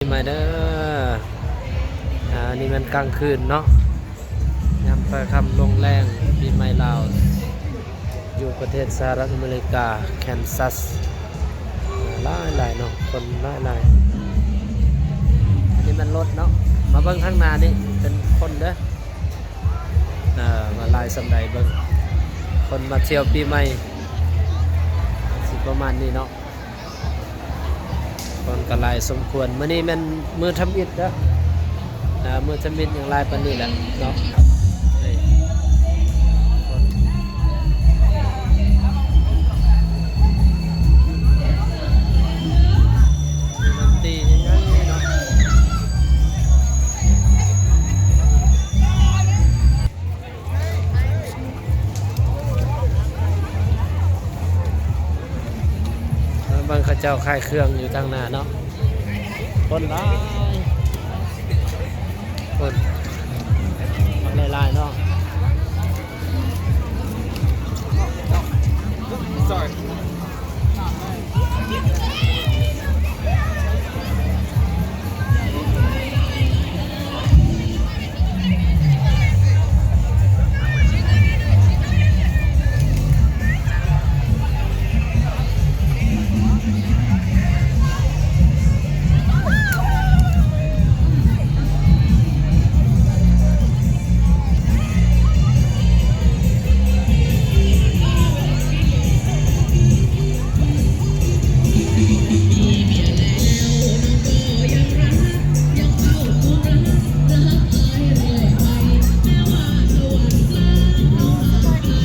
ປີໃໝ່ເດີ. ອາ ນີ້ແມ່ນກາງຄືນເນາະ ຍາມຄ່ຳລົງແລງ ປີໃໝ່ລາວ ຢູ່ປະເທດສະຫະລັດອາເມລິກາ ແຄນຊັສ ຫຼາຍໆເນາະ ຄົນຫຼາຍໆ. ອັນນີ້ແມ່ນລົດເນາະ ມາເບິ່ງທາງໜ້ານີ້ເປັນຄົນເດີ. ເອີ ວ່າຫຼາຍສ່ຳໃດ ເບິ່ງ ຄົນມາທ່ຽວປີໃໝ່ ຊິປະມານນີ້ເນາະ ຄົນກໍຫຼາຍສົມຄວນ. ມື້ນີ້ແມ່ນມື້ທຳອິດເດີ ເອີ ມື້ທຳອິດຍັງຫຼາຍປານນີ້ແຫຼະເນາະ. ນີ້ ຄົນ ມີດົນຕີໃຫຍ່ໆເນາະ. ເບິ່ງເຂົາເຈົ້າຂາຍເຄື່ອງຢູ່ທາງໜ້າເນາະ ຄົນຫຼາຍ ຄົນ ຄົນຫຼາຍໆເນາະ. Sorry.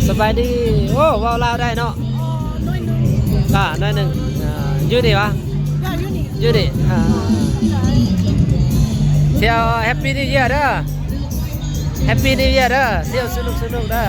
ສະບາຍດີ. ໂອ້ ເວົ້າລາວໄດ້ເນາະ? ໜ້ອຍໜຶ່ງ ອ່າ ໜ້ອຍໜຶ່ງ. ອ່າ ຢູ່ນີ້ຫວາ? ຢູ່ນີ້ ຢູ່ນີ້. ອ່າ ທ່ຽວ Happy New Year ເດີ. Happy New Year ເດີ ທ່ຽວສະໜຸກໆເດີ.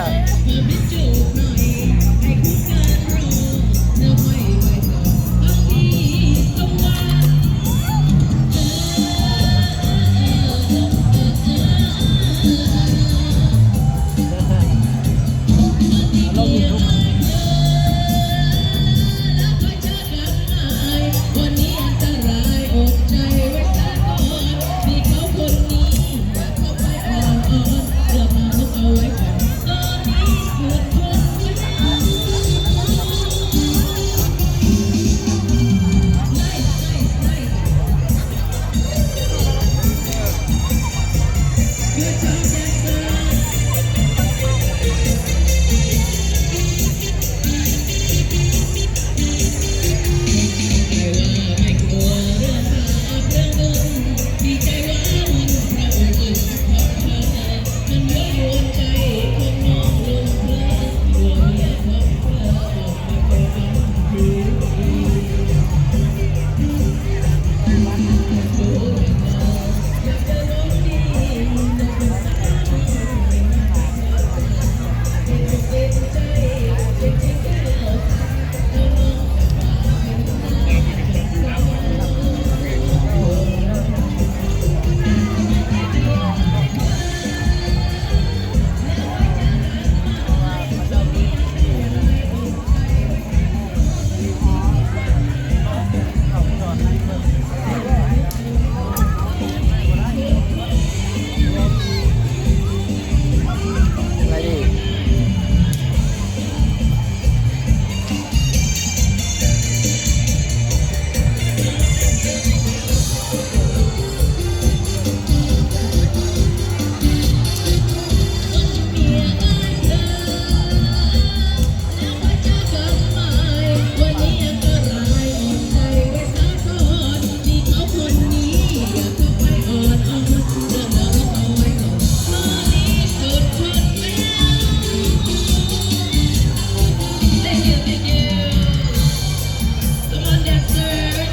Come on, dancers.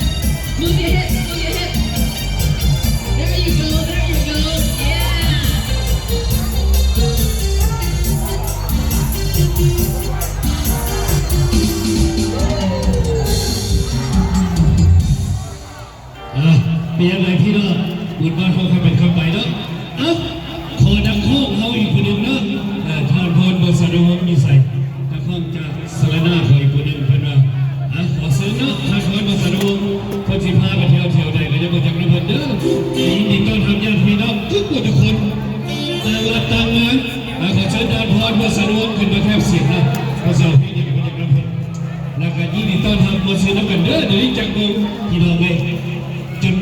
Move your hips, move your hips. There you go, there you go. Yeah. ອ່າ ເປັນຈັ່ງໃດພີ່ນ້ອງ ບຸນບ້ານເຮົາຄ່ອຍເປັນຄ່ອຍໄປເນາະ. ເອົ້າ ຂໍນັກຮ້ອງເຮົາອີກຜູ້ໜຶ່ງເນາະ ເອີ ທ່ານ ພອນ ບົດສະດວງ ຢູ່ໃສ? ນັກຮ້ອງຈາກສະລະນາ ຂໍອີກຜູ້ໜຶ່ງ ເພິ່ນວ່າ. ອ່າ ຂໍເຊີນເນາະ ທ່ານ ພອນ ບົດສະດວງ ເພິ່ນຊິພາໄປທ່ຽວ ແຖວໃດກໍຍັງບໍ່ຈັກນຳເພິ່ນເດີ. ຍິນດີຕ້ອນຮັບຍາດພີ່ນ້ອງທຸກຜູ້ທຸກຄົນ ຕ່າງລັດຕ່າງເມືອງ. ອ່າ ຂໍເຊີນທ່ານພອນ ບົວສະຫຼວງ ຂຶ້ນມາແທນສຽງເນາະ ເພາະເຈົ້າເຮັດຫຍັງເພິ່ນຢາກນຳເພິ່ນ ແລ້ວກໍຍິນດີຕ້ອນຮັບ ມາເຊີນນຳກັນເດີ. ດຽວນີ້ຈັກເບິ່ງພີ່ນ້ອງເອີຍ ຈົນ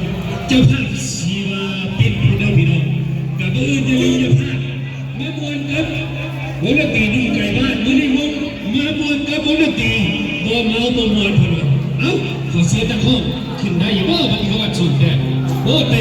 ເຈົ້າພາບຊິວ່າເປັນພຸ້ນເດີພີ່ນ້ອງ. ກໍບໍ່ອື່ນຢ່າລືມເຈົ້າພາບ ມາມ່ວນກັບວົງດົນຕີໜຸ່ມໄກບ້ານ. ມື້ນີ້ວົງ ມາມ່ວນກັບວົງດົນຕີ ບໍ່ເມົາບໍ່ມ່ວນເພິ່ນວ່າ. ເອົ້າ ຂໍເຊີນນັກຮ້ອງຂຶ້ນໄດ້ຢູ່ບໍ່? ບັດນີ້ເຂົາວ່າສູງແທ້. ໂອ້ ແຕ່